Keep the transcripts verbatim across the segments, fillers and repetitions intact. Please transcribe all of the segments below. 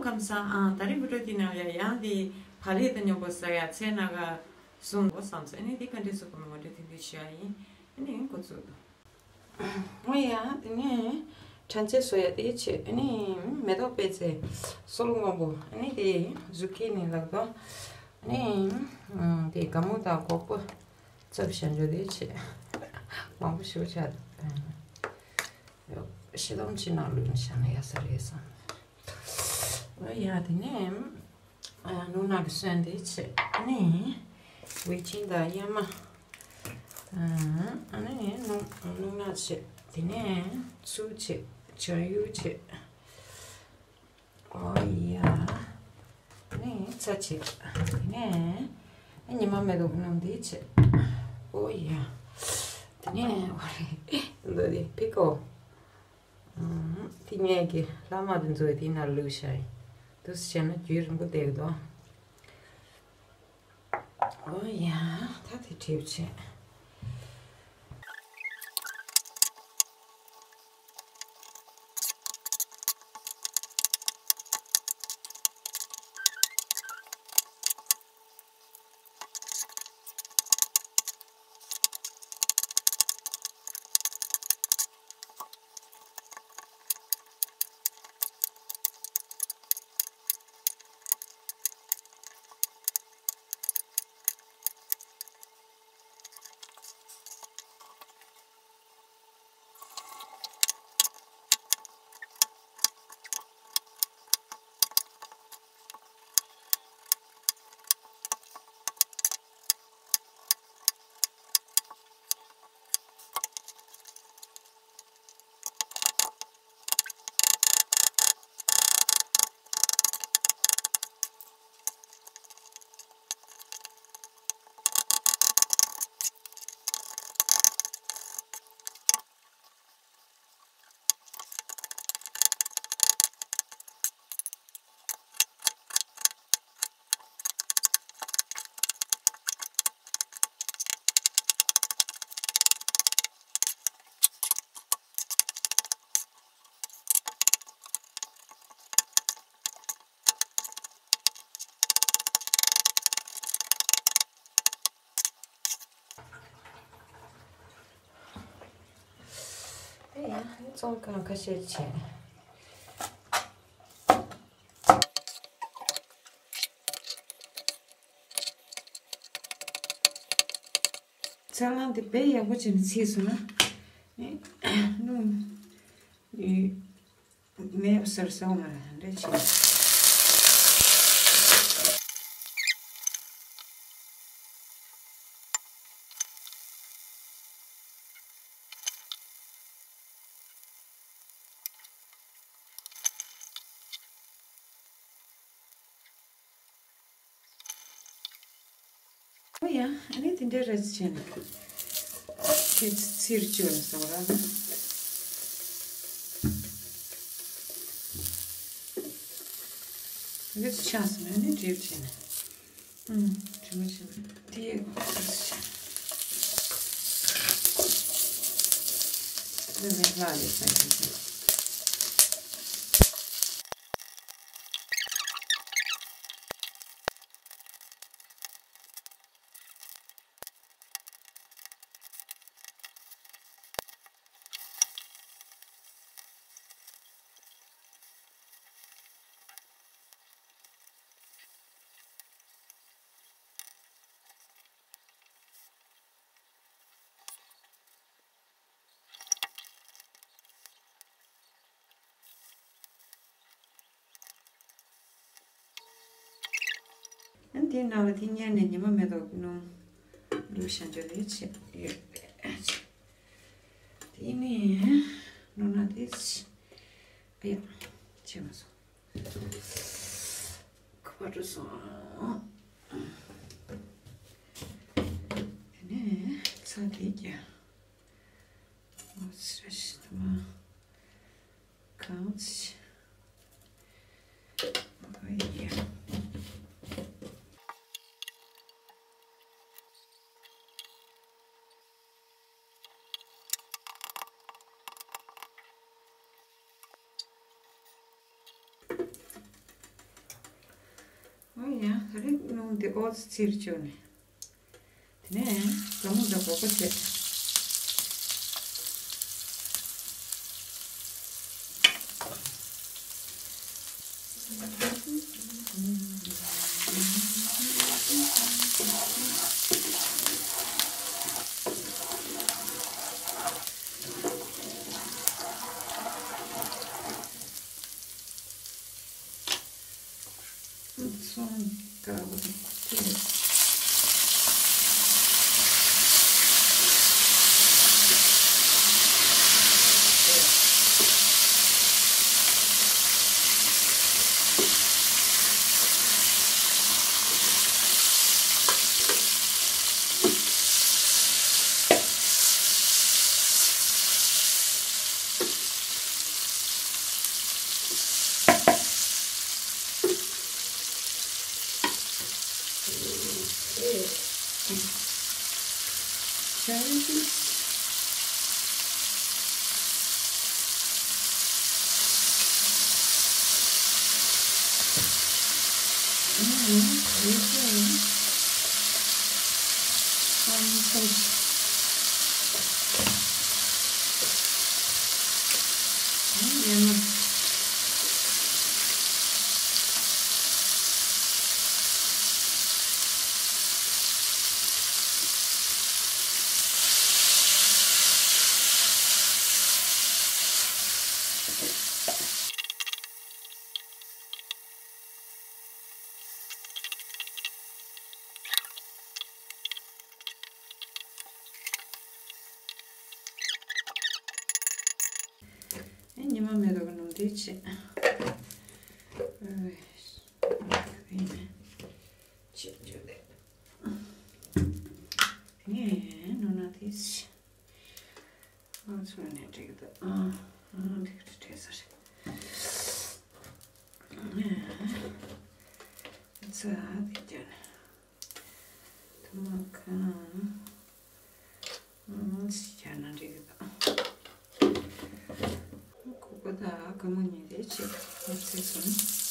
ཁམས་བཟང་། ཨང་། ད་རིང་བི་ཌིའོ་འདི་ནང་ལ་ཡང་འདི་བག་ལེབ་དང་མཉམ་པོ་ཟ་ཡ་ཚལ་སྣ་ཁ་གསུམ་པོ་བསམ་སོང་། ཨ་ནི་འདི་ག་འདྲས་བཟོ་དགོས་མིན་ངོ་སྤྲོད་ཐེངས་འདི་ཞུ་ཡ་ཡིན། ཨ་ནི་འགོ་ཚུགས་དང་། ཨོ་ཡ། དེ་ནས་ཁྲ་ཚལ་བཟོ་ཡ་དེ་བྱས། ཨ་ནི་མེ་ཏོག་པད་ཚལ། སོལ་སྔོན་པོ། ཨ་ནི་དེ་ཛུ་ཀི་ནི་ལབ་དང་། ཨ་ནི་དེ་སྒ་མོ་དང་སྒོག་པ་བཙབ་བཞག་འཇོག་དེ་བྱས། མང་པོ་ཞིག་བྱ། ཤི་དོམ་ཅི་ནང་ལུས་ནས་བཞག་ན་ཡག་ས་རེད་བསམ། ཨོ་ཡ། དེ་ནས་ཨ། སྣུམ་སྣ་གི་སོན་དེ་བྱས། ཨ་ནི་ཝེ་ཅིན་དང་གཡའ་མ། ཨ་ནི་སྣུམ་སྣ་བྱས། དེ་ནས་ཚུར་བྱས། བྱ་ཡུ་བྱས། ཨོ་ཡ། ཨ་ནི་ཚྭ་བྱས། དེ་ནས་ཉི་མ་མེ་ཏོག་སྣུམ་དེ་བྱས། ཨོ་ཡ། དེ་ནས་ཨོ་རེད། འདི་དེ་པི་ཀལ། ཨུམ། དེ་ངས་ཀྱི་ལྷག་མ་དེ་ཚོ་དེའི་ནང་བླུགས་བཞག་ཡིན། འདུག་སེ་བྱས་ན་རྒྱུན་རིང་པོ་བསྡད་ཀྱི་འདུག། ཨོ་ཡ། ད་དེ་གྲིབ་བྱས། ཨེ་ཡ། ཙོང་ཁ་ཁ་ཤས་བྱས། ཚལ་སྣ་དེ་དཔེ་ཡག་པོ་བྱས་ནས་ཚིག་སོང་ན། ཨེ། སྣུམ། ཨེ། མེད་ཟེར་སོང་ང་ར་འདྲ་བྱས། ཨོ་ཡ། ཨ་ནི་དེ་འདྲའི་ར་ཅིག་བྱས་ནས་ཁྱེད་ཚིར་བཅོས་ནས་བཟོ་ར། འདི་ཆགས་སོང་ན་ནི་འདྲེས་བྱས་ནས། ཨུམ། དྲི་མ་ཞིམ་པོ་དེ་ཡས་གོ་ཚར་ཞིག། འདི་ནས་ལྷག་ཡོད་ས་ཡིན། ཨ་ནི་དེའི་ནང་ལ་དེ་མཉེར་ནས་ཉི་མ་མེ་ཏོག་སྣུམ་བླུགས་བཞག་འཇོག་ལས་བྱེད་ཡོད་པས། དེ་ནས་སྣུམ་སྣ་དེ། ཨ་ཡ། བྱས་མ་སོང་། ཁ་བ་འགྲོ་སོང་། དེ་ནས་ཚྭ་དེ་རྒྱག། ཨོ་སི་ར་ཤི་ཏ་མ། གང་ཚི། ཨོ་ཡ། ཡང་རིགས་སྣུམ་འདི་ཨོ་ཙི་ཙིར་བཅུག་ནས། དེ་ནས་ལ་མོ་དང་སྒོག་པ་བྱས། ཉི་མ་མེ་ཏོག་གི་ནང་དེ་བྱེད། ནས་ནོར་ན་དེ་ང་ཚོ་ནས་འགྲིག་གི་འདུག་ཨ། ཨ། འགྲིག་འགྲིག་འགྲིག་ས་རེད། ཚ་དེ་རྒྱ་ནས་ཐུ་མ་ཁ་ནང་ཨ་ཅི་རྒྱ་ན་འགྲིག་གི་འདུག་ཁོག་པ་དང་སྒ་མོ་གཉིས་དེ་བྱེད་ཨ་ཚེ་སོང་།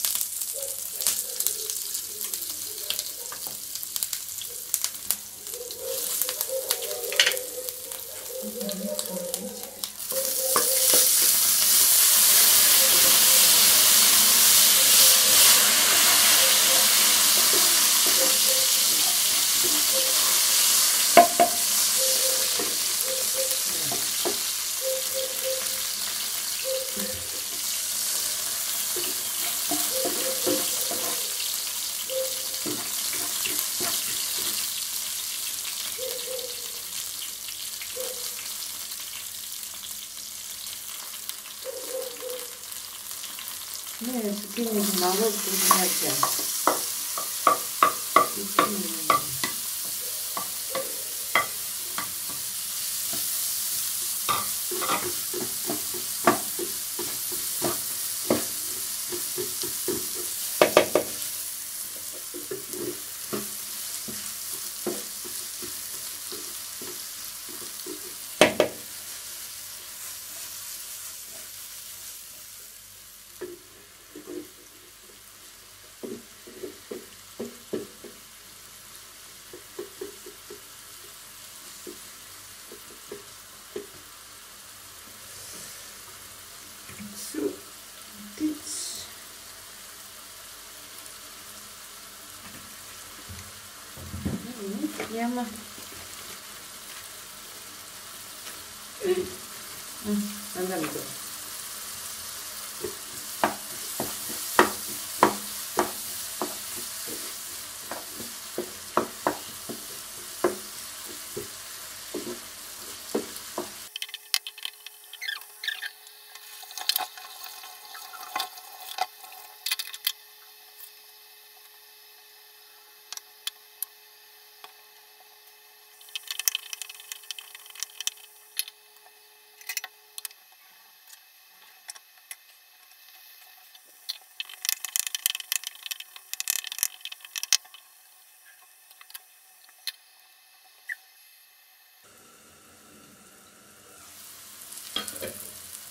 ནས་ཟུ་ཀི་ནི་ནང་ལོགས་སུ་མནར་བྱས། སུ་ཏིས། ཡ་མ། ཨ་ཨ་འདམ་འདུག་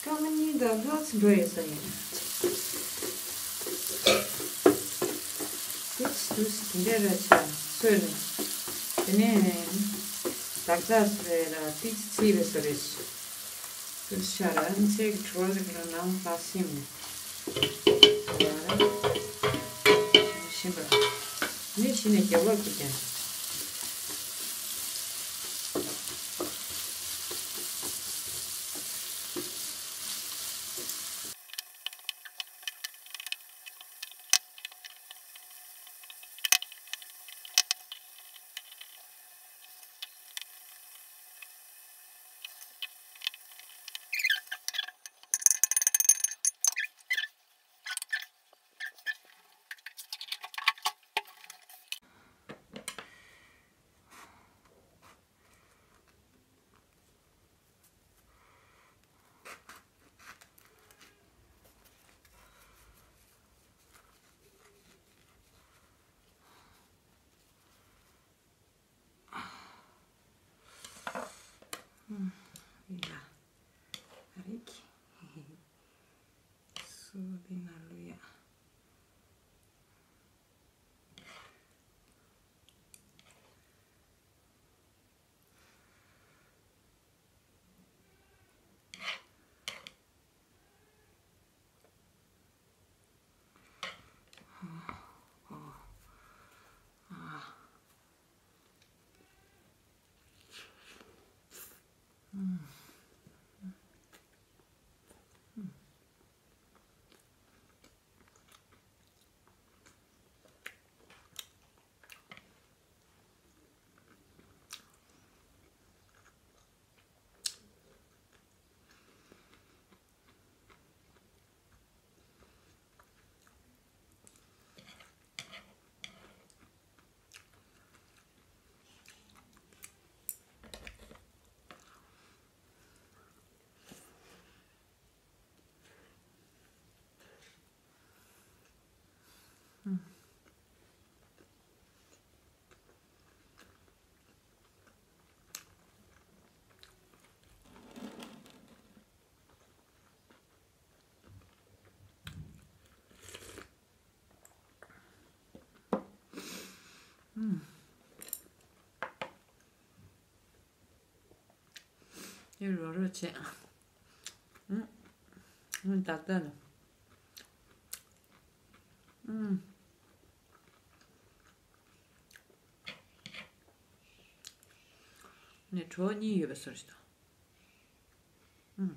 སྐར་མ་གཉིས་དང་ལྷག་ཙམ་འགྲོ་ཡོད་ས་ཡིན། དེ་ ཇུས་དེ་འདྲ་ར་ཆ་སོས་ནས། དེ་ནས་དག་ཚ་སོ་རེ་ལ་ཏིག་ཙི་ཚིག་རེ་སོ་རེ་ཞུ། ཤ་ར་ཚེག་གྲོ་ཟིག་ར་ནང་ལ་སིམ་ནས། ཤིམ་པ་ནི་ཤི་ནས་རྒྱབ་ལོག་གི་དེ། ཡ། ཨ་རིག་སུ་དེ་ན་ལུ་ཡ། ཨུམ། དེ་རོ་རོ་བྱས། ཨུམ། ཨུམ། ཏག་ཏག་ལ། ཨུམ། ནས་གྲོགས་གཉིས་ཡོད་པ་སོར་ཞིག་དང་། ཨུམ།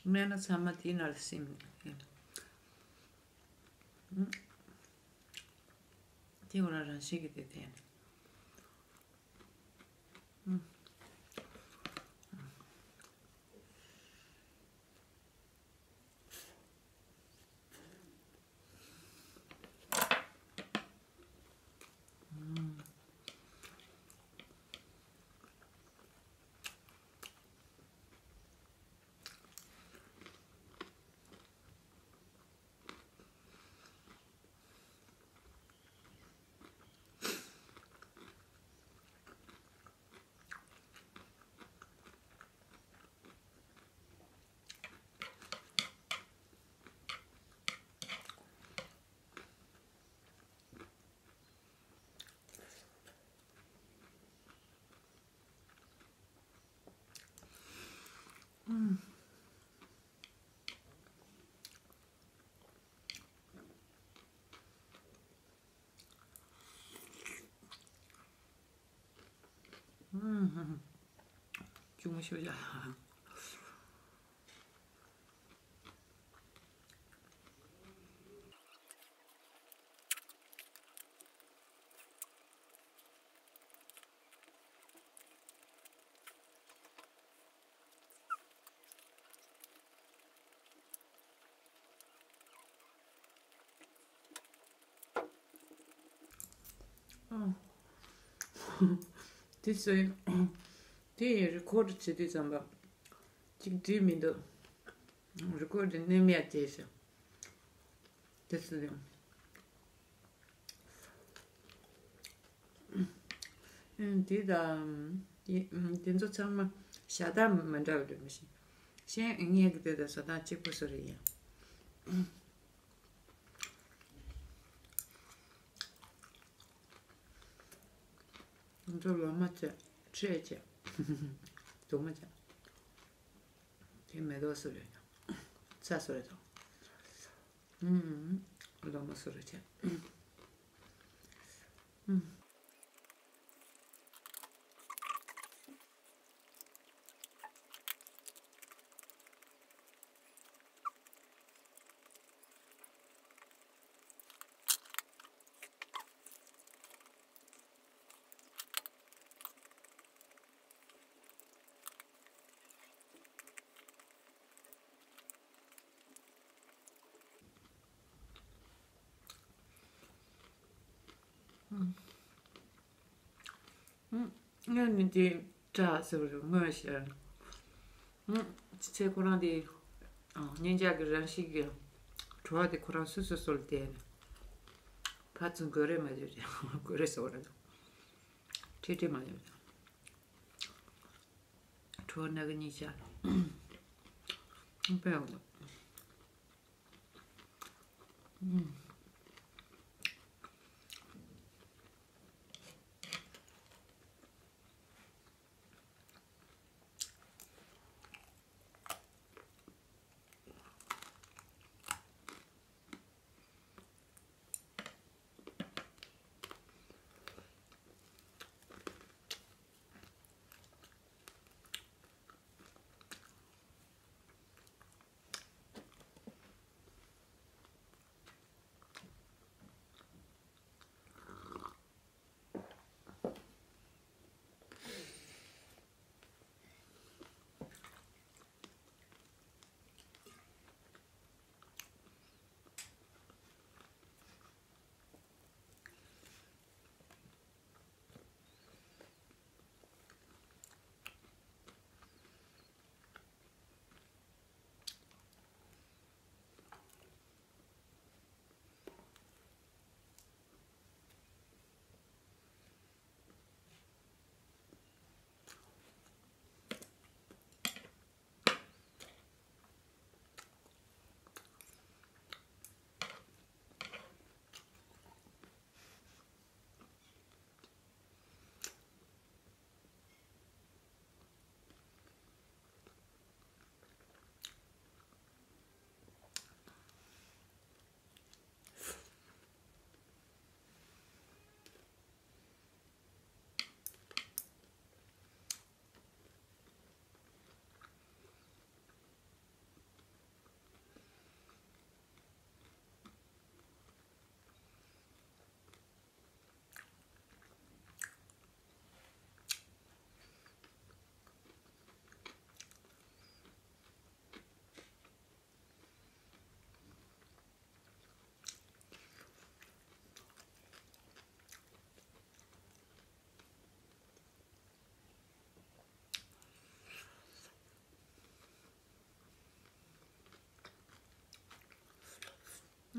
སྨན་སྣ་ཚང་མ་དེའི་ནང་ལ་སིམ་ནས། ཨུམ། དེ་ཁོ་རང་རང་བཞིན་གྱི་དེ་བསྟན་ནས། ཨུམ། ཅུང་ཤོས་ཡ། དེ་སོ་ཡིན། དེ་ཡིན་རི་ཁོར་བྱེད་དུས་ཙམ་པ། གཅིག་འགྲིག་མི་འདུག་རི་ཁོར་དེ་ནེམ་ཡ་བྱས་ཤག་དེ་སོ་ཡིན། ཨུམ། དེ་དང་། དེ་ཚོ་ཚང་མ་ཞལ་ཏ་མི་འདྲ་བ་རེད་མི་ཤེས། གཞན་ངས་གི་དེ་དང་ཞལ་ཏ་གཅིག་པ་སོ་རེད་ཡ། ཁོང་ཚོ་ལོ་མ་བཅད་ཁྲེས་བཅད་དུ་མ་བཅད། དེ་མེ་ཏོག་སུ་རེད། ཚྭ་སུ་རེད་དང་། ཨུམ། ལོ་མ་སུ་རེད་བཅད། ཨུམ། ངས་ནི་དེ་སྐྲ་ཟེར་བ་རེད་སྔོན་ཞེས། ཚེ་ཁོ་རང་དེ་སྙན་འཇེབས་ཀྱི་རང་བཞིན་གྱི་བྲོ་བ་དེ་ཁོ་རང་སོ་སོ་སོ་ལ་བསྡད་ནས་ཕར་ཚུར་འགོས་རེས་མ་བྱེད་རེད། འགོས་རེས་ཟེར་བ་རེད། ཁྲིད་ཁྲིད་མ་བྱེད་རེད། བྲོ་བ་སྣ་གི་གཉིས་ཆར་དཔེ་ཡག་འདུག་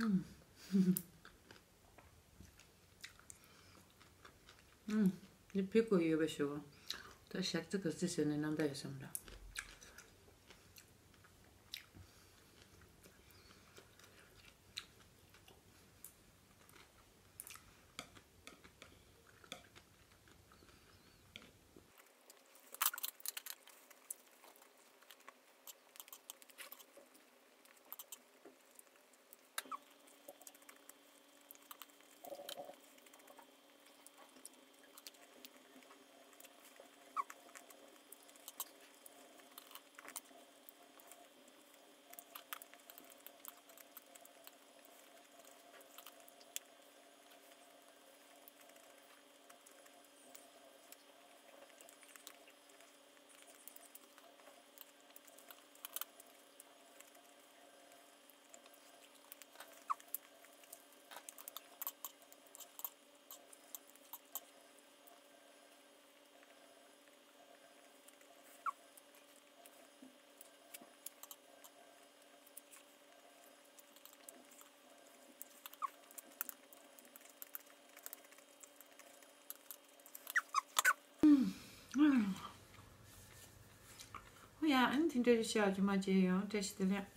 ཨུམ། ཨུམ། འདི་ཕི་གུ་ཡོད་པ་ཞུ། ད་ཞག་རྩི་ག་རྩི་ཟེར་ནས་རྣམ་ཐར་ཡོད་བསམ་ལ། ཡ། ཨ་ནི་དེ་འདྲ་ཞིག་བྱས་རྗེས་མ་བྱས་ཡོང་། བཀྲ་ཤིས་བདེ་ལེགས།